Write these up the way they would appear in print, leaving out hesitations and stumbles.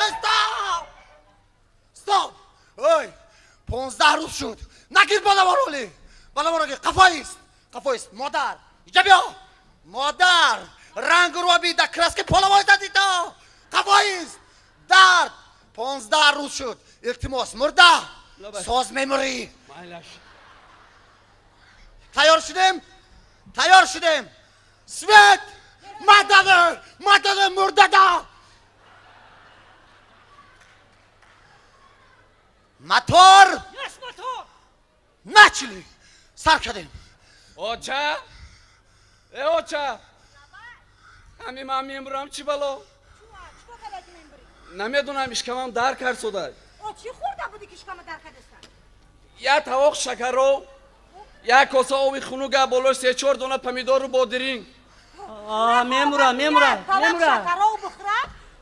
Стоп! Стоп! Ой, 15 рӯз шуд. Нагир балавароли. Балавароги қафоист. Қафоист. Модар. Иҷа биё. Модар. Ранг роби да краски половой задӣ то. Қафоист. Дард. 15 рӯз шуд. Илтимос, мурда. Лабай. Соз мемурӣ. Майлаш. Тайёр шудем? Тайёр шудем. Свет! Мадада! Мадада мурдада! Мотор! Yes, мотор. Начали! Сар кардем. Оча, э, оча, ҳами ман мемурам, чӣ бало? Чикор кардӣ мембрӣ? Намедонам, ишкамам дар кард сода. О, чӣ хӯрда будӣ, ки шикама дар кардеста? Як тавоқ шакароб, як коса оби хунуга, болош се-чор дона помидору бодиринг. А, мемурам, мемурам, мемурам. Шакаров бихӯра,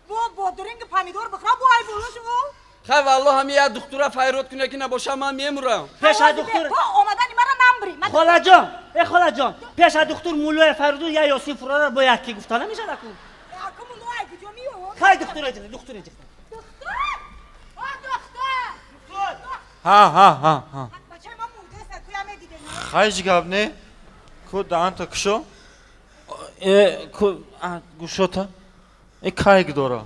бо бодиринги помидор бихӯра, бо ай болош о. Хай, валло, ҳами як духтура файрод куне, ки набоша, ман мемурам. Пеш аз духтур. То омадани мара намбрӣ. Холаҷон, э, холаҷон, пеш аз духтур муллоя фаридун я ёсин фурора бо якки гуфта намешад аку? Аку мулло ай куҷо миёд? Хай, духтур эҷиқта, духтур эҷиқта. Духтур! О, духтур! Ҳа, ҳа, ҳа, ҳа. Бачаи ма мурдеста, куя медиде? Ҳеҷ гап не, ку даҳанта кушо, э, ку гӯшота, э, кайк дора.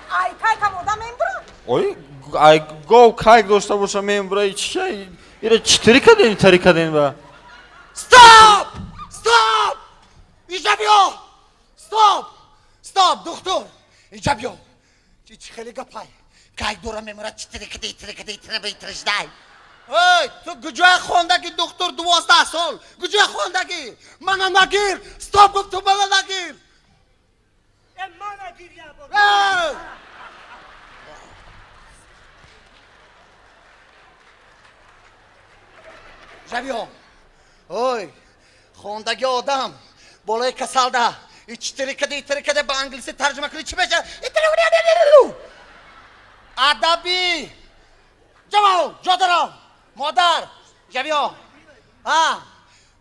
Ай кайкам одам мембура? Ой, ай гов кайк дошта боша, мембура. Чи ира читори каден, тари каден ба? Стоп! Стоп! Иҷа биё! Стоп! Стоп, духтур! Иҷа биё! Чи хеле гапай? Кайк дора мемурад, читири киди, итири киди, итири би, итири. Ой, ту куҷоя хондагӣ, духтур, 12 сол? Куҷоя хондагӣ? Мана нагир! Стоп гуфту, мана нагир! Мана гир. Эй! Жавиё! Ой, хондагӣ одам болои касалда ичтири киди, итири киди ба англисӣ тарҷума кунӣ, чӣ меша? Адабӣ! Ҷавоб, ҷо даром! Модар, ҷавиё! А,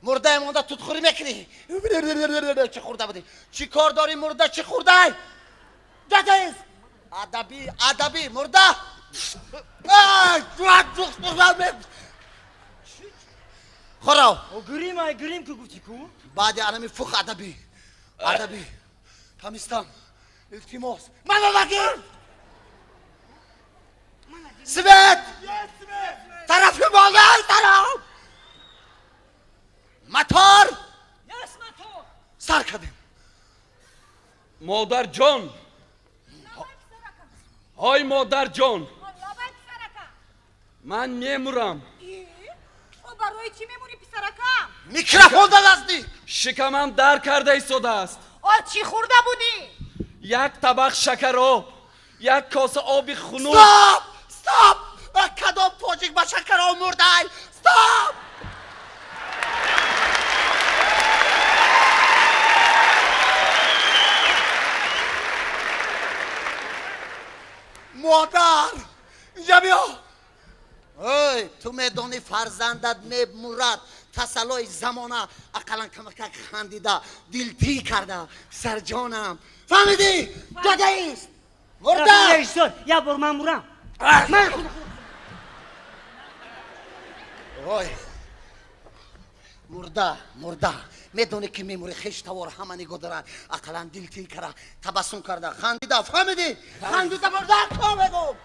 мурдае монда тутхӯрӣ мекунӣ? Чӣ хӯрда будӣ? Чӣ кор дорӣ, мурда чӣ хӯрдай? Ҷатиз! Адабӣ, адабӣ, мурда! Ай, хӯрав! Гирим, ай гирим ку гуфти ку. Баъди анами фух адабӣ, адабӣ. Ҳамистам, илтимос, мана нагир! Свет! Тарафи болай тараф! Мотор! Yes, мотор. Сар кардем. Модарҷон, ҳой, модарҷон! Лабай, писаракам. Ман мемурам. О, барои чӣ мемурӣ, писаракам? Микрофон да наздик! Шикамам дар карда истодааст. О, чӣ хӯрда будӣ? Як табақ шакароб, як коса оби хунук. Стоп! Стоп! Кадом тоҷик ба шакароб мурдай? Стоп! Модар! Инҷа биё! Ой, ту медонӣ, фарзандат мемурад, тасаллои замона ақаллан камакак хандида, дилтӣ карда, сарҷонам. Фаҳмидӣ? Ҷадаист! Мурда! Режиссёр, як бор ман мурам. Ман. Ой, мурда, мурда, медонӣ, ки мемурӣ, хеш тавор ҳама нигоҳ доранд, ақаллан дилтӣ кара, табассум карда, хандида, фаҳмидӣ? Хандида мурда, ко мегум.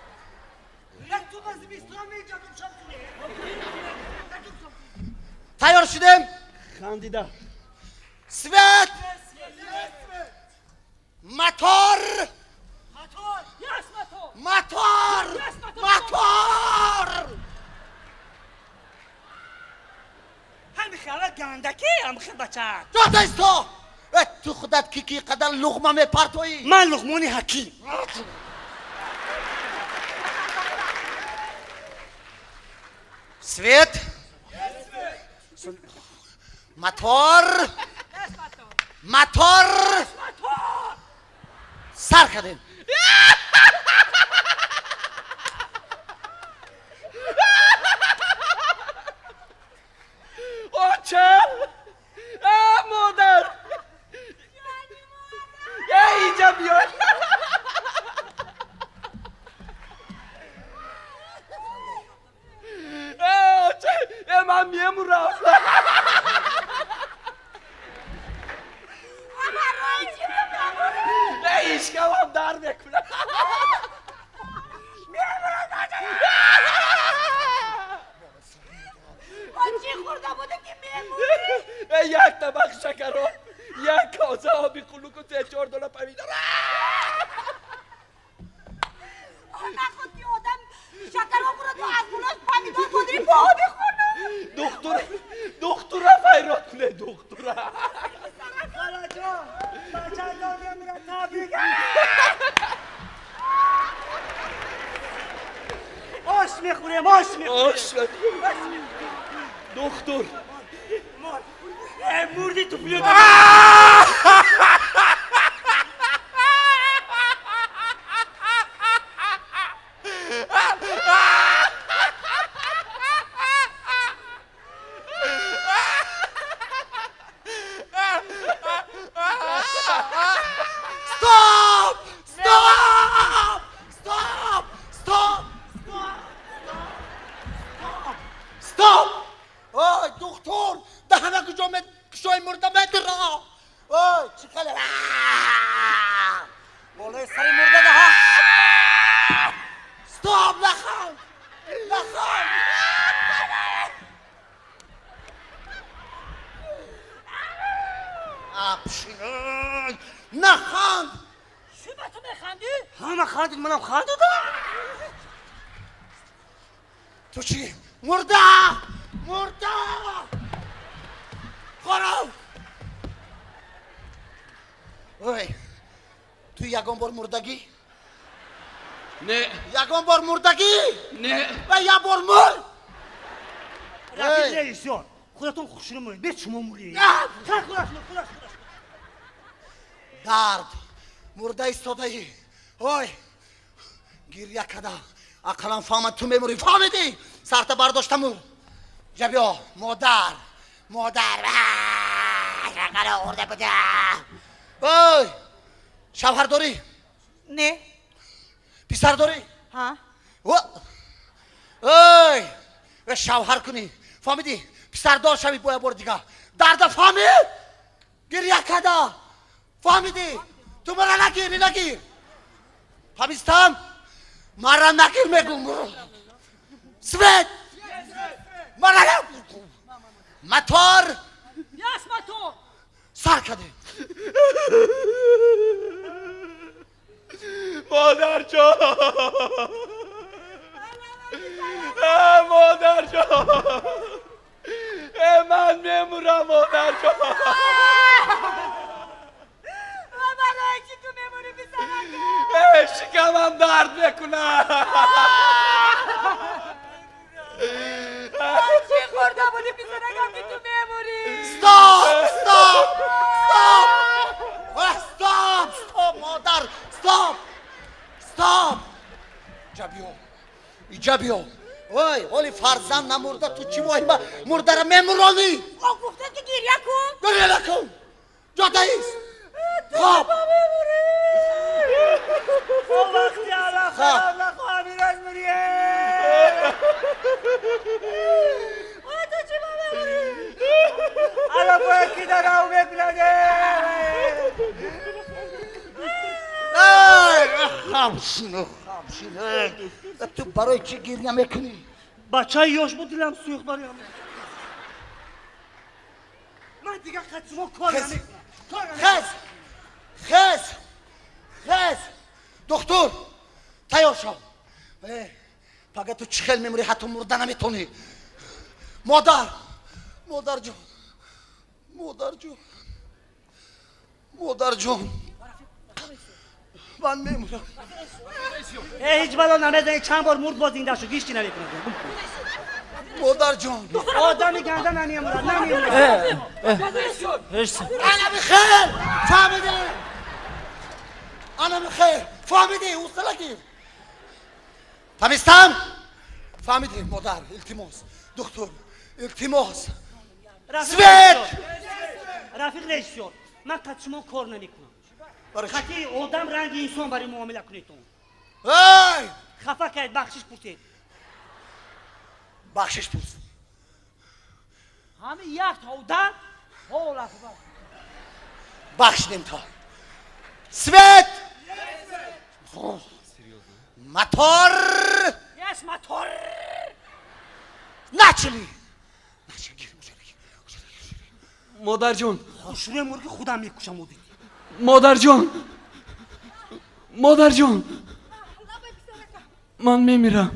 Ту ба зимистон меҷадум. Тайёр шудем? Хандида. Свет! Мотор! Мотор. Yes, мотор. Мотор! Мотор! Ҳами хела гандаки, ҳами хел бачак. Ҷодаисто! Э, ту худат ки ки қадар луғма мепартоӣ? Ман Луқмони Ҳаким. Свет! Мотор! Мотор! Сар кардем. Оча, а, модар, я, инҷа биё. Шикамам дар мекунад. Чӣ хӯрда буде ки мемурӣ? Як табақ шакароб, як коса оби хунуку се-чор дона помидор. Наход ки одам шакароб хӯраду аз болош помидор бодирӣ бо оби хунук. Духтур, духтура файрод кунед, духтура. Холаҷон, бачадон мемурад, табрик. Ош мехӯрем, ош мехӯрем. Ош мехӯрем. Духтур. Мурди туфлиё. Стоп! Стоп! Стоп! Стоп! Стоп! Ой, духтур, даҳана куҷо кушои мурда медира? Ой, чӣ хеле? Болои сари мурда даҳа. Стоп, наханд! Наханд! Апшин! Наханд! Чӣ ба ту механдӣ? Ҳама хандид, манам хандидам. Ту чӣ? Мурда! Мурда! Хоров! Ой, ту ягон бор мурдагӣ? Не. Ягон бор мурдагӣ? Не. Ва як бор мур? Рафиқ режиссёр, худатон хушрӯ муред, бе шумо муред. Худаш, худаш, худаш. Дард, мурда истодаӣ. Ой, гиря када. Ақаллан фаҳмад ту мемурӣ. Фаҳмидӣ? Сарта бардошта мур. Ҷабиё, модар, модар. Шакара хӯрда буда. Ой, шавҳар дорӣ? Не. Писар дорӣ? Ҳа. Ой, шавҳар кунӣ. Фаҳмидӣ? Писардор шавӣ бо як бори дига. Дарда фаҳмид? Гиря када. Фаҳмидӣ? Ту мара нагир, нагир. Фаҳмистам? Мара нагир мегум. Свет! Мара нагир. Мотор! Яс мотор! Сар каде. Модарҷон! Модарҷон! Ман мемурам, модарҷон! Барои чӣ ту мемурӣ, писаракам? Шикамам дард мекунад. Чӣ хӯрда будӣ, писаракам, ки ту мемурӣ? Стоп! Стоп! Стоп! Стоп! Стоп, модар! Стоп! Стоп! Иҷа биё. Иҷа биё. Ой, ҳоли фарзанд намурда, ту чӣ воҳима мурдара мемуронӣ? О, гуфтад ки гиря кун. Гиря накун. Ҷодаист. Хоб. Вақти Аллах хароб нахоҳам, ираз мурӣ. О, ту чӣ ба мемурӣ? Аллах бояд ки дарав мекунад. Эй, хамшин, хамшин. Ту барои чӣ гиря мекунӣ? Бачаи ёш буд, дилам сӯхт бароям. Ман дигар қад шумо кор намекунам. Хез! Хез! Хез! Духтур, тайёр шав. Пага ту чӣ хел мемурӣ, ҳатто мурда наметонӣ. Модар, модарҷон, модарҷон, модарҷон. Ман мемурам. Ҳеҷ бало намезанӣ, чанд бор мурд, боз зинда шуд, ҳеҷ чи намекунад. Модарҷон. Одами ганда намемурад, намемурад. Ана бихел! Фаҳмидӣ? Ана бихел! Фаҳмидӣ? Устала гир. Фаҳмистам? Фаҳмидӣ, модар, илтимос. Духтур, илтимос. Свет! Рафиқ режиссёр, ман қад шумо кор намекунам. Хати одам ранги инсон барои муомила кунедтон. Эй! Хафа кардед, бахшиш пурсед. Бахшиш пурс. Ҳами як та одам ҳол акбар. Бахшидем то. Свет! Мотор. Yes, мотор. Начали. Модарҷон. Хушрӯи мурги худам мекушам. Модарҷон, модарҷон, ман мемирам.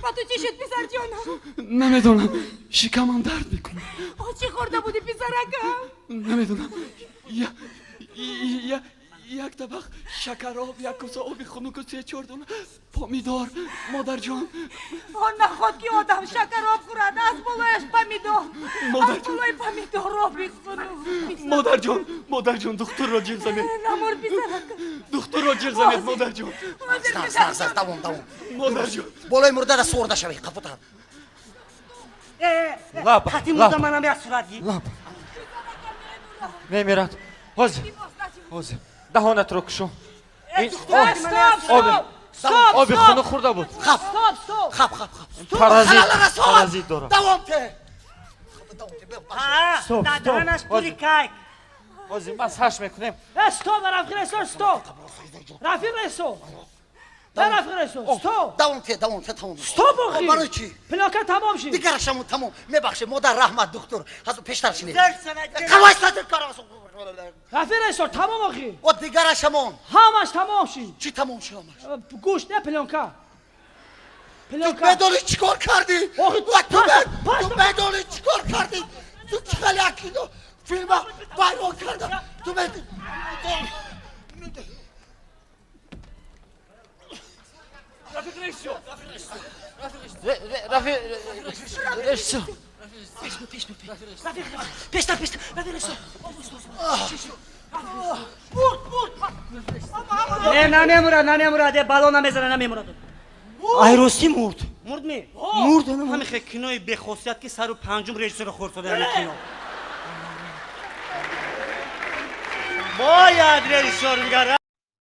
Ба ту чӣ шуд, писарҷонам? Намедонам, шикамам дард мекунад. О, чӣ хӯрда будӣ, писаракам? Намедонам, як табақ шакароб, як коса оби хунуку се-чор дона помидор, модарҷон. О, наход ки одам шакароб хӯрад, аз болояш помидор, аз болои помидор оби хунук. Модарҷон, модарҷон, духтурро ҷиғ занед. Намур, писаракам. Духтурро ҷиғ занед, модарҷон. Давом, давом. Модарҷон. Болои мурдара суғурда шавӣ, қафута. Қати мурда манам як сурат гир. Мемирад ҳозир, ҳозир даҳонатро кушо. Оби хунук хӯрда буд. Хап хап хап хап. Паразит дорад. Давом те. Даҳанаш пури кайк. Ҳозир масҳаш мекунем. Стоп, рафиқ ресо, стоп, рафиқ ресо, рафиқ ресо, стоп. Давом те, давом те, тамом. Стоп, охи. Барои чӣ? Плёнка тамом шид. Дигарашамон тамом. Мебахшед, модар, раҳмат, духтур. Ҳазо пештар шинед. Рафиқ ресо, тамом, охи. О, дигарашамон. Ҳамаш тамом шид. Чӣ тамом шид ҳамаш? Гӯшт не, плёнка. Ту медонӣ чӣ кор кардӣ? Ту медонӣ чӣ кор кардӣ? Ту чӣ хеле як кино филма вайрон кардам. Ту Рафиқ режиссёр. Рафиқ режиссёр. Пештар, пештар, рафиқ режиссёр. Бурд, бурд. Не, намемурад, намемурад, бало намезана, намемурад. Ай, ростӣ мурд. Мурд ми? Мурд. Ҳамин хел кинои бехосият, ки сару панҷум режиссёра хӯрд сода ҳамин кино. Бояд режиссёр мегара.